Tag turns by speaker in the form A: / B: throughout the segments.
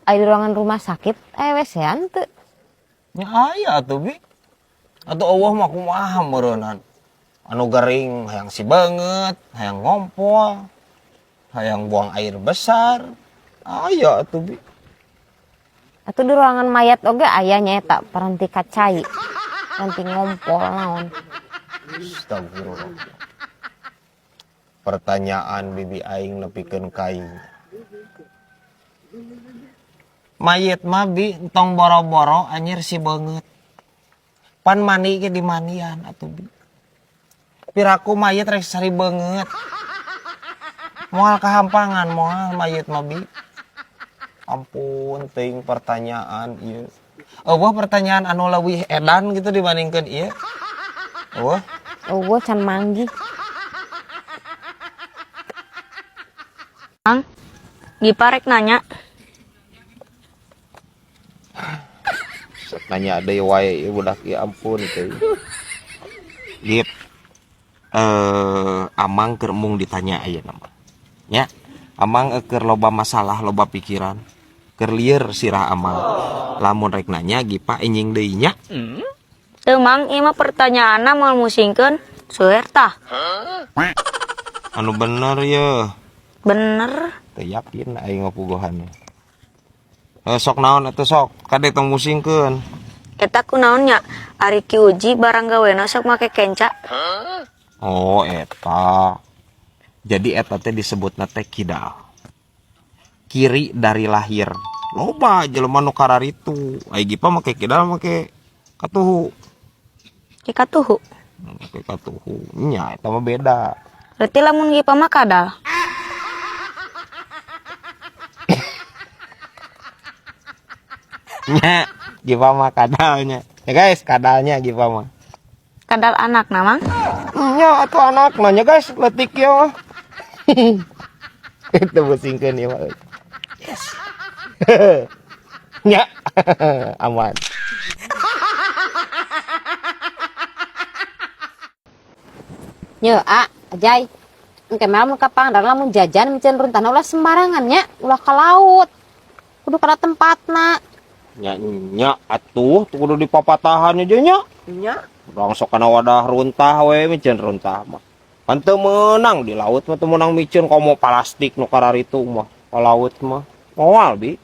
A: Aya di ruangan rumah sakit aya WC-an teu?
B: Nya aya atuh bi. Atuh eueuh mah kumaha meureunan. Anu gering hayang si beungeut, hayang ngompol, hayang buang air besar. Aya atuh bi.
A: Atuh di ruangan mayat oge aya nyaeta paranti ka cai. Paranti ngompol naon.
B: Astagfirullah. Pertanyaan bibi aing nepikeun ka aing. Mayit mah bi entong boro-boro anjir si beungeut. Pan mandi ge dimandian atuh bi. Piraku mayit rek sari beungeut. Moal kahampangan moal mayit mah bi. Ampun teuing pertanyaan ieu. Eueuh pertanyaan anu leuwih edan gitu dibandingkeun ieu. Eueuh.
A: Eueuh can manggih.
C: Mang, Gipa rek nanya.
B: Sok nanya deui wae ieu budak ieu ampun teuing. Gip. Amang keur embung ditanya ayeuna mah. Nya, amang keur loba masalah, loba pikiran. Keur lieur sirah amang. Lamun rek nanya Gipa enjing deui nya.
C: Teu Mang, ieu mah pertanyaanna moal musingkeun. Seueur tah.
B: Anu bener ye.
C: Bener.
B: Teu yakin aing mah puguhan. Sok naon atuh sok, kade tong musingkeun.
C: Eta kunaon nya? Ari Ki Uji barang gawena sok make kenca.
B: Oh, eta. Jadi eta teh disebutna teh kidal. Kiri dari lahir. Loba jelema nu kararitu. Ai Gipa make kidal make katuhu.
C: Ke katuhu.
B: Make katuhu. Nya eta mah beda.
C: Berarti lamun Gipa mah kadal.
B: Nya, Gipa mah kadalnya. Ya guys, kadalnya Gipa mah.
C: Kadal anak na, Mang?
B: Nya atuh anak nanya guys, letik ieu mah. Itu pusingkeun ieu mah. Yes. Nya, aman.
A: Nye, a, Ajay. Engke mah lamun ka Pangandaran lamun jajan miceun runtahna ulah sembarangan nya, ulah ka laut. Kudu kana tempatna.
B: Nya nya atuh kudu dipapatahan aja nya.
D: Nya.
B: Urang sok kana wadah runtah we miceun runtah mah. Pan teu meunang di laut mah teu meunang miceun komo plastik nu kararitu mah. Ka laut mah moal bi.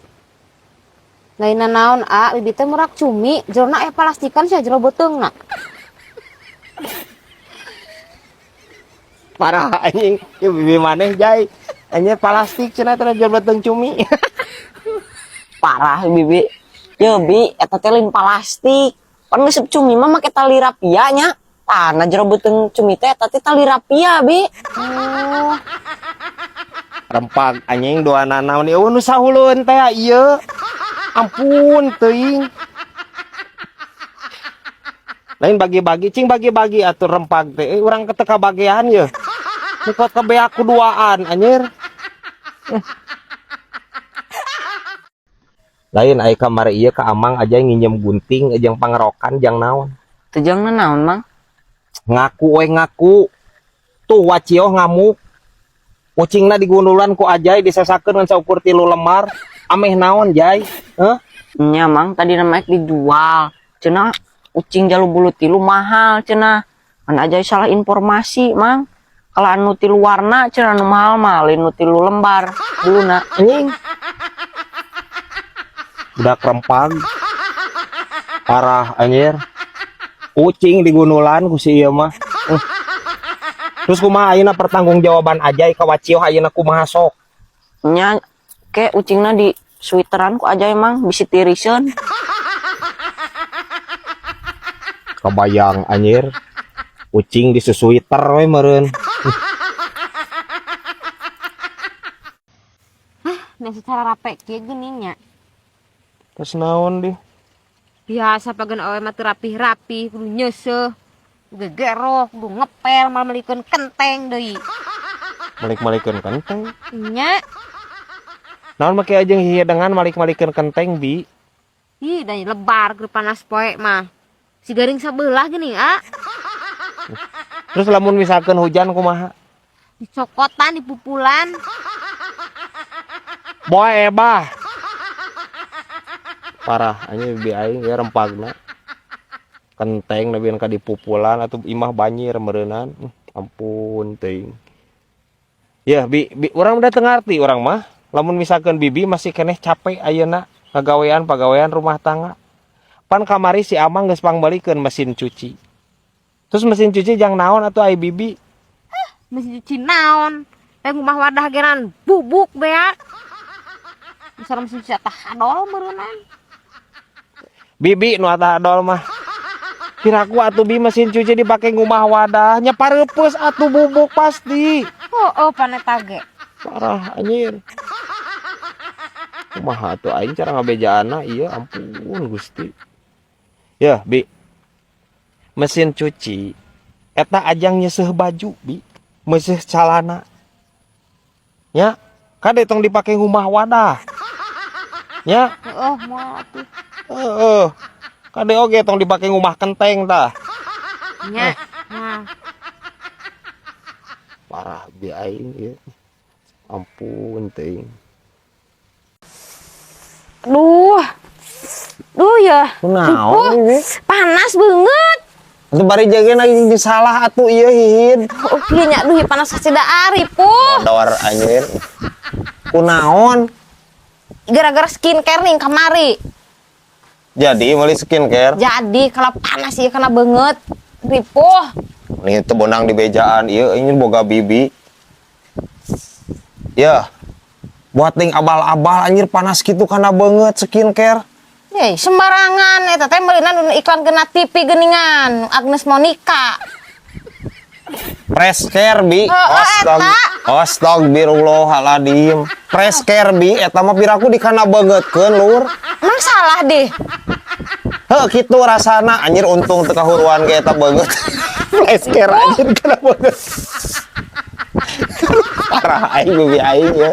A: Lain naon a, bibi teh murak cumi, jerona aya plastikan sia jero beuteungna.
B: Parah anjing, ieu bibi maneh jai. Anjing plastik cenah teh jero beuteung cumi.
D: Parah bibi. Ye bi, eta teh lain plastik. Pan ngeuseup cumi mah make tali rapia nya. Tah, na jero beuteung cumi teh eta teh tali rapia bi.
A: Oh.
B: Rempag anjing dua nanaon ieu nu sahuleun teh ieu. Ampun teuing. Lain bagi-bagi, cing bagi-bagi atuh rempag teh. Urang teu kabagean ye. Nu kabeak kuduaan anjir. Lain ai kamari ieu ka Amang aja nginjem gunting jeung pangerokan jang naon.
D: Teu jang naon, Mang?
B: Ngaku we ngaku. Tuh wacioh ngamuk. Ucingna digundulan ku Ajay disesakeun ngan saukur 3 lembar. Ameh naon Jay? Heuh?
D: Nya Mang, tadi namanya dijual. Cenah ucing jalu bulu 3 mahal cenah. Kan Ajay salah informasi, Mang. Kalau anu 3 warna cenah anu mahal mah lain nu 3 lembar buluna.
B: Anjing. Budak rempag. Parah anjir. Ucing digundulan ku si ieu mah. Terus kumaha ayeuna pertanggungjawaban Ajay ka Wacioh ayeuna kumaha sok?
D: Nya ke ucingna di sweateran ku Ajay Mang bisi tiriseun.
B: Kebayang anjir. Ucing di sweater we meureun.
A: Hah, nya secara rape kieu geuning nya.
B: Terus naon di?
A: Biasa pageun awe mah teu rapih-rapih, kudu nyeuseuh, gegerok, kudu ngepel, malah melikeun kenteng deui.
B: Malik-malikeun kenteng?
A: Nya.
B: Naon make aja hihidengan malik-malikeun kenteng bi?
A: Ih, da lebar keur panas poe mah. Si garing sabelah geuning, a.
B: Terus lamun misalkan hujan kumaha?
A: Dicokotan, dipupulan.
B: Boe ebah. Parah anjir bibi aing ya rempagna. Kenteng lebih ka dipupulan atau imah banjir meureunan. Ampun teuing. Ya, bi, bi urang udah teu ngarti urang mah. Lamun misalkan bibi masih keneh capek ayeuna kagawean pagawean rumah tangga. Pan kamari si Amang geus pangbalikeun mesin cuci. Terus mesin cuci jang naon atuh ai bibi?
A: Mesin cuci naon? Teh ngumah wadah geran bubuk beak. Bisa mesin cuci atah adol meureunnan.
B: Bibi nu atah adol mah. Piraku atuh bi mesin cuci dipake ngumah wadah nya pareupeus atuh bubuk pasti.
A: Oh, oh paneta ge.
B: Parah anjir. Kumaha atuh aing cara ngabejaanna ieu, ampun Gusti. Ya, bi. Mesin cuci eta ajang nyeuseuh baju, bi. Meuseuh calana. Nya, kade tong dipake ngumah wadah. Nya,
A: Heeh, moal atuh.
B: heeh. Kade oge tong dipake ngumah kenteng tah.
A: Nya. Nah,
B: Parah bi aing ieu. Ampun teuing.
A: Duh. Duh ya.
B: Kunaon ini?
A: Panas banget.
B: Atuh bari jagain lagi salah atuh ieu hihin.
A: Oh, kieu nya duh panas sida ari puh.
B: Modor anjir. Kunaon?
A: Gara-gara skincare nih kamari.
B: Jadi meuli skincare.
A: Jadi kalau panas ieu kena banget. Ripuh.
B: Nih teu bonang di bejaan ieu ini boga bibi. Ya. Buat ting abal-abal anjir panas gitu kana banget skincare.
A: Eh, sembarangan eta teh meulina nu iklan kena TV geuningan Agnes Monica.
B: Fresh care bi.
A: Oh, oh,
B: Astag
A: eta.
B: Astagfirullahaladzim. Fresh care bi eta mah piraku dikana beungeutkeun lur.
A: Emang salah deh.
B: Heuh kitu rasana anjir untung teu kahuruan ge eta beungeut. Fresh care anjir kana beungeut. Parah aing bibi aing ya.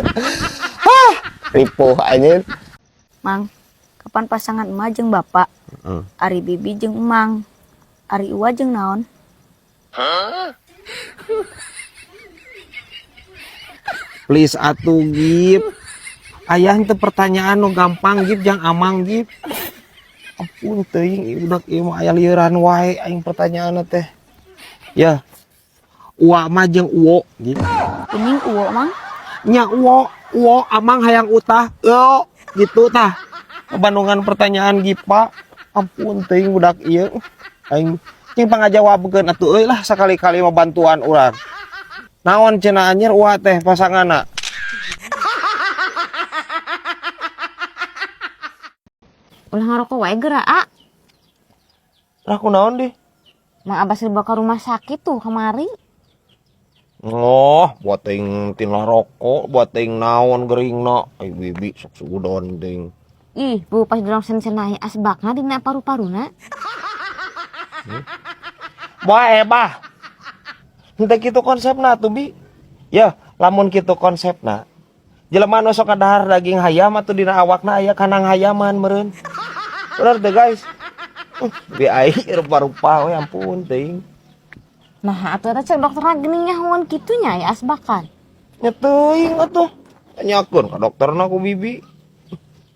B: Hah, ripuh anjir.
C: Mang, kapan pasangan emak jeung bapak? Ari bibi jeung emang. Ari uwa jeung naon?
B: Please atuh Gip. Aya henteu pertanyaan nu gampang Gip jang amang Gip. Ampun teuing ieu budak ieu mah aya lieuran wae aing pertanyaanna teh. Ya. Uwa mah jeung uwo Gip.
C: Kuning uwo, Mang.
B: Nya uwo, uwo amang hayang utah, eo gitu tah. Bandungan pertanyaan Gipa. Ampun teuing budak ieu. Aing cing pangajawabkeun atuh euy lah sakali-kali mah bantuan urang. Naon cenah anjir uwa teh pasanganna?
A: Ulah ngarokok wae geura a.
B: Lah kunaon dih?
A: Mang Abas dibawa ke rumah sakit tuh kemari.
B: Oh, buat ting tina rokok, buat ting naon geringna. Ai bibi sok sudon ting.
A: Ih, bu pas dorong sen-senai asbakna dina paru-paruna.
B: Bae bah. Henteu kitu konsepna atuh bi. Ya, lamun kitu konsepna. Jelema nu sok kadahar daging hayam atuh dina awakna aya kanang hayaman meureun. Bener teu guys? Bi aing rupa-rupa we ampun teuing.
A: Nah, atuh eta cek dokterna geuning nyahoan kitu nya ya asbakan.
B: Nya teuing atuh. Tanyakeun ka dokterna ku bibi.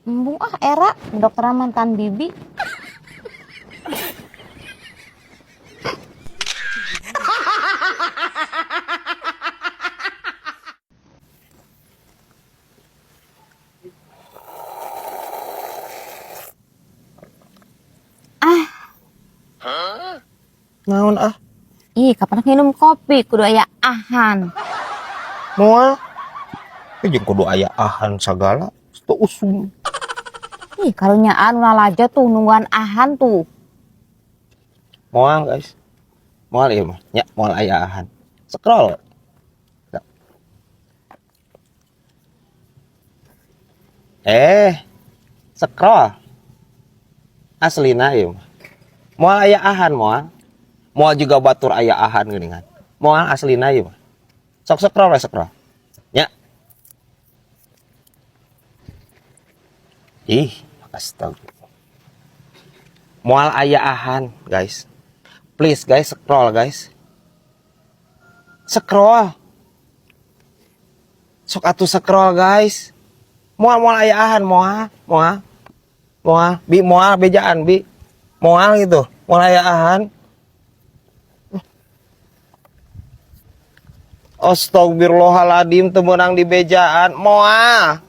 A: Embung ah era dokterna mantan bibi.
B: Naon ah?
A: Ih, kapan minum kopi kudu aya ahan.
B: Moal. Jeung kudu aya ahan sagala. Teu usum.
A: Ih, karunyaan ulah lajo tuh nungguan ahan tuh.
B: Moal guys. Moal ieu mah. Nya moal aya ahan. Scroll. Scroll. Aslina ieu mah. Moal aya ahan moal. Moal juga batur aya ahan geuningan. Moal aslina ieu mah. Sok scroll we scroll. Nya. Ih, astaga. Moal aya ahan, guys. Please guys, scroll guys. Scroll. Sok atuh scroll guys. Moal moal aya ahan moal, moal. Moal, Bi, moal bejaan, Bi. Moal gitu. Moal ayaan. Astagfirullahaladzim, teu meunang di bejaan. Moal.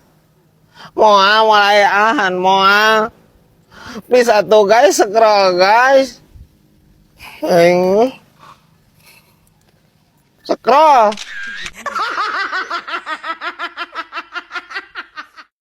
B: Moal, moal ayaan, moal. Please atuh guys, scroll guys. Eng. Scroll.